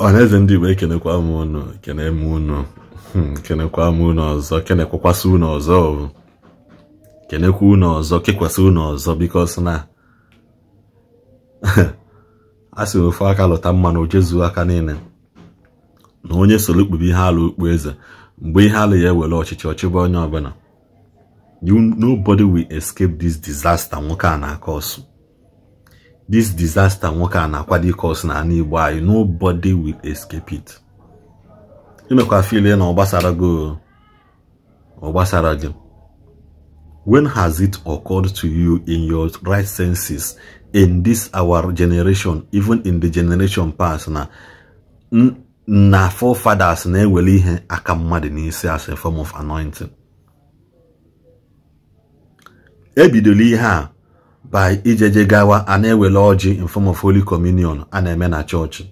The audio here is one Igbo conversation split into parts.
Ọhaneze ndị Igbo, ekenekwa m unu, kene m unu, kenekwa m unu ọzọ, kenekwakwasị unu ọzọ, kenekwa unu ọzọ, kekwasị unu ọzọ, because na a sị ofe aka lụta mmanụ ojezuo aka niile na onye soro kpube ihe alụ okpu eze mgbe ihe alụ ya ewere ọchịchị ọchịba onye ọbụla. Nobody will escape this disaster nwoke a na-akọsụ. This disaster nwoke a na-akwado ịkọsụ na ala Igbo anyị, nobody will escape it. Imekwa feel na ọ gbasara gị, ọ gbasara gị. When has it occurred to you in your right senses in this our generation, even in the generation past, na forefathers na-ewere ihe aka mmadụ n'isi as a form of anointing? Ebidola ihe a by ijeje gawa a na-ewere ọjị in form of Holy Communion a na-eme na chọọchị,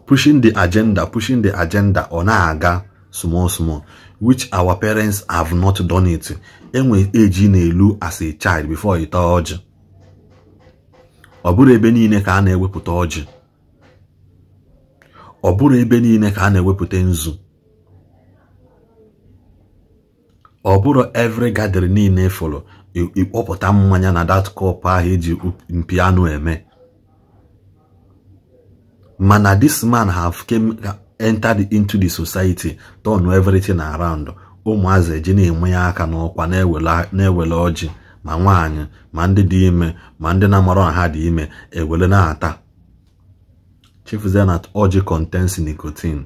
pushing the agenda, pushing the agenda, ọ na-aga small small, which our parents have not done it. Enwe eji na-elu as a child before ịta ọjị. Ọ bụrụ ebe niile ka a na-ewepụta ọjị, ọ bụrụ ebe niile ka a na-ewepụta nzu, ọ bụrụ every gathering niile fọrọ ịkpọpụta mmanya na that cup ahụ eji mpi anụ eme. Mana this man have came entered into the society, turn everything around. Ụmụazị eji na-enwe ya aka n'ọkwa na-ewele ọjị, ma nwaanyị ma ndị dị ime ma ndị na-amara na ha dị ime ewele na-ata. Chefuzie na ọjị contains nicotine.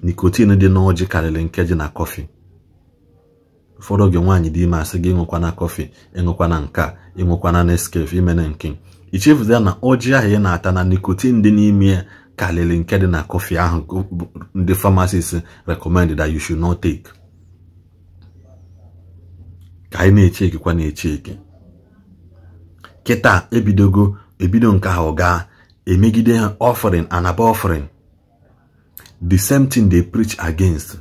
Nicotine dị n'ọjị karịrị nke dị na kọfị. Ụfọdụ oge nwaanyị dị ime asị gị ịṅụkwana kọfị, ịṅụkwana nka, ịṅụkwana Nescafe, imene nke. Ichefuzie na ọjị ahụ ị na-ata na nicotine dị n'ime ya karịrị nke dị na kọfị ahụ ndị pharmacists recommend that you should not take. Ka anyị na-eche ekekwa na-eche eke. Kịta ebidogo ebido nke ahụ gaa emegide ha offering and above offering. The same thing they preach against.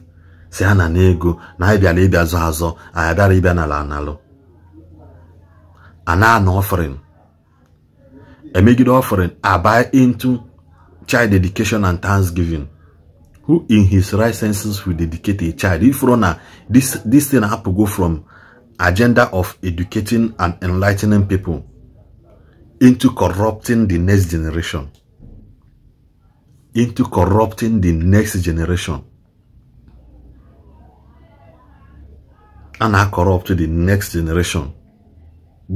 Si ha na n'ego na anyị bịara ịbịa zọ azọ, anyị bịara ịbịa n'ala analụ. Ana na offering. Emegide offering abuy into child dedication and thanksgiving. Who in his right senses will dedicate a child? If na this thing have to go from agenda of educating and enlightening people into corrupting the next generation. Into corrupting the next generation. And I corrupt the next generation.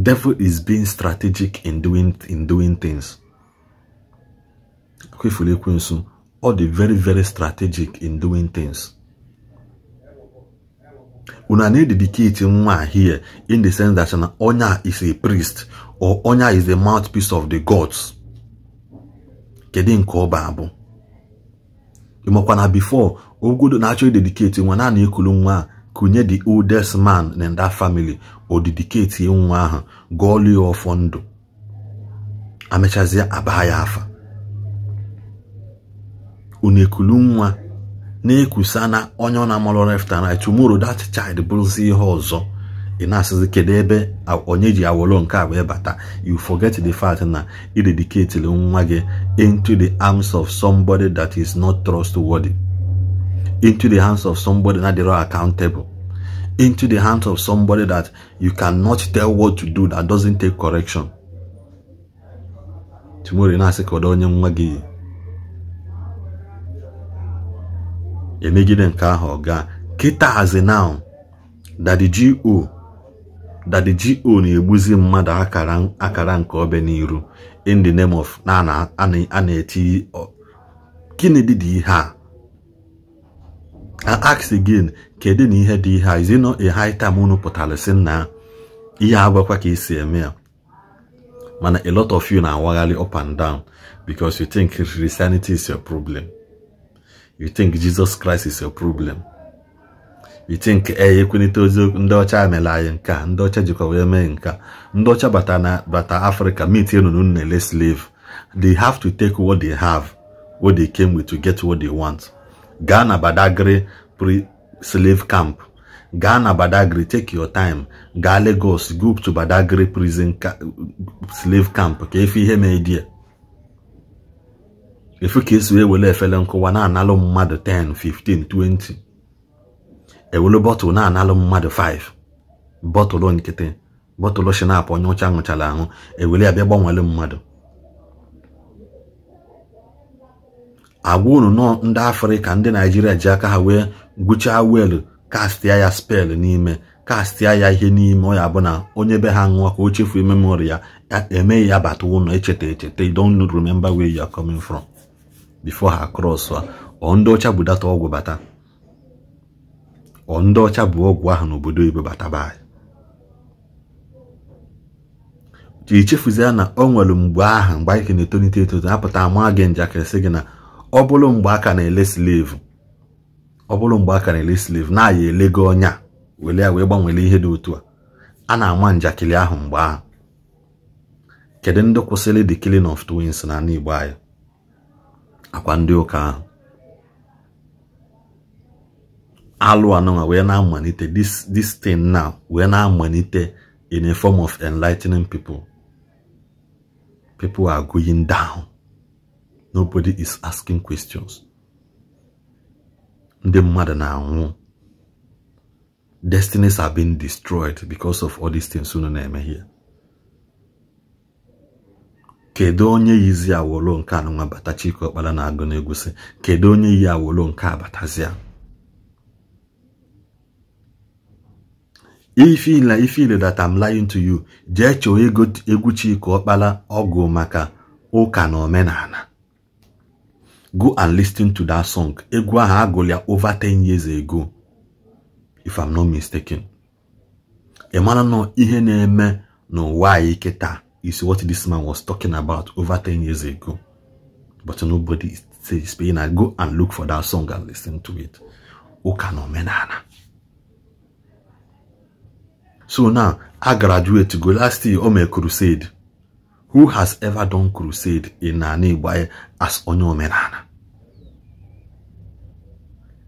Devil is being strategic in doing things. All the very, very strategic in doing things. Una need dedicate nwa here in the sense that Onya is a priest or Onya is the mouthpiece of the gods. Kedu nke ọ bụ abụ? Ịmakwa before ogodo na actually dedicate nwa na na-ekulu nwa kunye the oldest man in that family o dedicate nwa ahụ gọọlụ ya ọfọ ndụ, amechazie abaa ya afa. Unu ekulu nwa na-ekusa na onye ọ na-amalụ left and right, tomorrow that child bụrụzi ihe ọzọ. Ị na-asịzi kedu ebe onye ji awolo nke a wee bata. You forget the fact na ị dedicate nwa gị into the arms of somebody that is not trustworthy, into the hands of somebody that they are accountable, into the hands of somebody that you cannot tell what to do, that doesn't take correction. Tomorrow ị na-asị ka ọ onye nwa gị emegide nke ahụ ọ gaa. Kịta as now that the GO na-egbuzi mmadụ akara nke obe n'iru in the name of na a na-eti gịnị dị ihe a. I ask again, kedu na ihe dị ihe a? Is it not a high time unu pụtara sị na ihe agbakwa ka esi eme ya? Mana a lot of you na-awagharị up and down because you think Christianity is your problem. You think Jesus Christ is your problem. You think ekwenite ozi ndị ọcha emela anyị nke a, ndị ọcha jikwa wee mee nke a, ndị ọcha bata na bata Africa meet unu na-ele slave. They have to take what they have, what they came with, to get what they want. Gaa na Badagry pre-slave camp. Gaa na Badagry, take your time. Gaa Lagos, go to Badagry prison slave camp. Ka efe ihe mee die. Efu ka esi wee wele efele nkụwa na-analụ mmadụ 10, 15, 20. Ewelu bọtụlụ na-analụ mmadụ 5. Bọtụlụ nkịtị, bọtụlụ shinap onye ọcha ṅụchara ahụ, ewele ya bịa gbanwere mmadụ. Agwa unu nọ ndị Afrịka, ndị Naijiria ji aka ha wee gwuchaa welu, kastia ya spel n'ime, kastia ya ihe n'ime, ọ ya bụ na onye be ha ṅụọ ka o chefuo memory ya, emeghị ya bata ụlọ echeta echeta. You don't remember where you are coming from before ha cross. Ọ ndị ọcha budata ọgwụ bata, ọ ndị ọcha bụ ọgwụ ahụ n'obodo oyibo bata be anyị. Ichefuzie na o nwere mgbe ahụ mgbe anyị na-etolite etolite apụta ama gị njakịrị sị gị na ọ bụrụ mgbe aka na-ele slave, ọ bụrụ mgbe aka na-ele slave na-aya elego ọnya wele ya wee gbanwere ihe dị otu a. A na-ama njakịrị ahụ mgbe ahụ. Kedu ndị kwụsịrị the killing of twins n'ala Igbo anyị? Akwa ndị ụka ahụ. Alụ anụnwa wee na-amalite this thing now wee na-amalite in a form of enlightening people. People are going down. Nobody is asking questions. Ndị mmadụ na-anwụ. Destinies are being destroyed because of all these things unu na-eme here. Kedu onye yizi awolo nke anụnwa bata Chike Ọkpara na-agụ n'egwusi? Kedu onye yi awolo nke abatazia? If you feel that I'm lying to you, jee chọọ egwu Chike Ọkpara ọgụ maka ụka na omenala. Go and listen to that song. Egwu ahụ agụrụ ya over 10 years ago, if I'm not mistaken. Ị mara nọ ihe na-eme n'ụwa anyị kịta is what this man was talking about over 10 years ago. But nobody is paying. I go and look for that song and listen to it. Ụka na omenala. So now, I graduate go last year on a crusade. Who has ever done crusade in ani Igbo as onye omenala?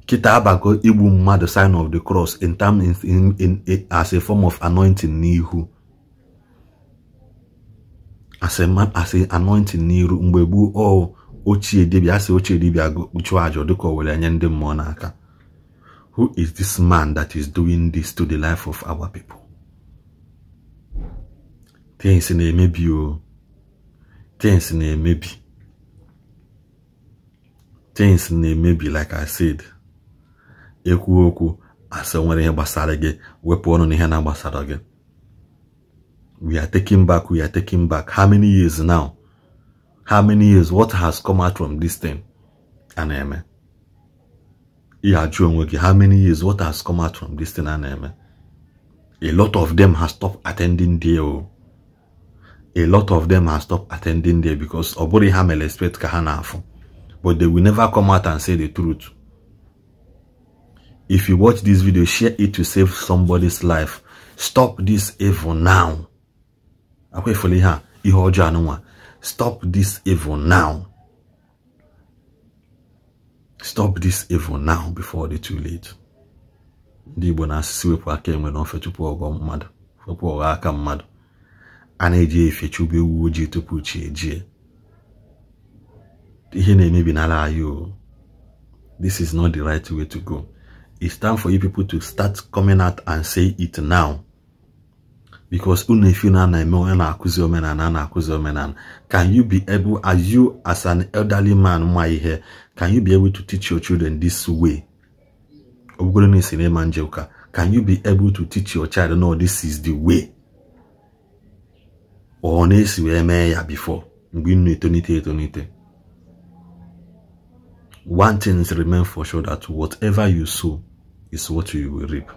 Kita abago igbu mmadụ sign of the cross in term in as a form of anointing n'ihu. As a man, as a anointing n'iru mgbe gboo ọ ochie dibịa asị ochie dibịa chụọ aja dịka o were nye ndị mmụọ n'aka. Who is this man that is doing this to the life of our people? Things na-emebi o. Things na-emebi. Things na-emebi, like I said. Ekwu okwu asị nwere ihe gbasara gị, wepụ ọnụ n'ihe na-agbasara gị. We are taking back, we are taking back. How many years now? How many years? What has come out from this thing? A na-eme. Ihe ajụ onwe gị, how many years? What has come out from this thing? A na-eme. A lot of them have stopped attending there. A lot of them have stopped attending there because ọ bụrụ ha mere expect ka ha na-afụ. But they will never come out and say the truth. If you watch this video, share it to save somebody's life. Stop this evil now. Stop this evil now. Stop this evil now before it's too late. Ndị Igbo na-asịsị wepụ aka enwe n'ofe tupu ọghọ mmadụ, wepụ ọghọ aka mmadụ. A na-eji efe chụba ewu ojii tupu chi ejie. Ihe na-emebi n'ala anyị o. This is not the right way to go. It's time for you people to start coming out and say it now. Because unu efi na na-eme onye na-akụzi omenala na-akụzi omenala. Can you be able, as you as an elderly man ma ihe, can you be able to teach your children this way? Can you be able to teach your child, no, this is the way? Or na-esi wee mee ya before mgbe unu etonite etonite. One thing is remain for sure, that whatever you sow is what you will reap.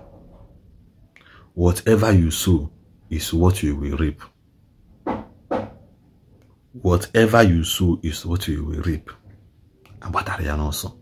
Whatever you sow is what you will reap. Whatever you sow is what you will reap. Agbatara ya n'ọsọ.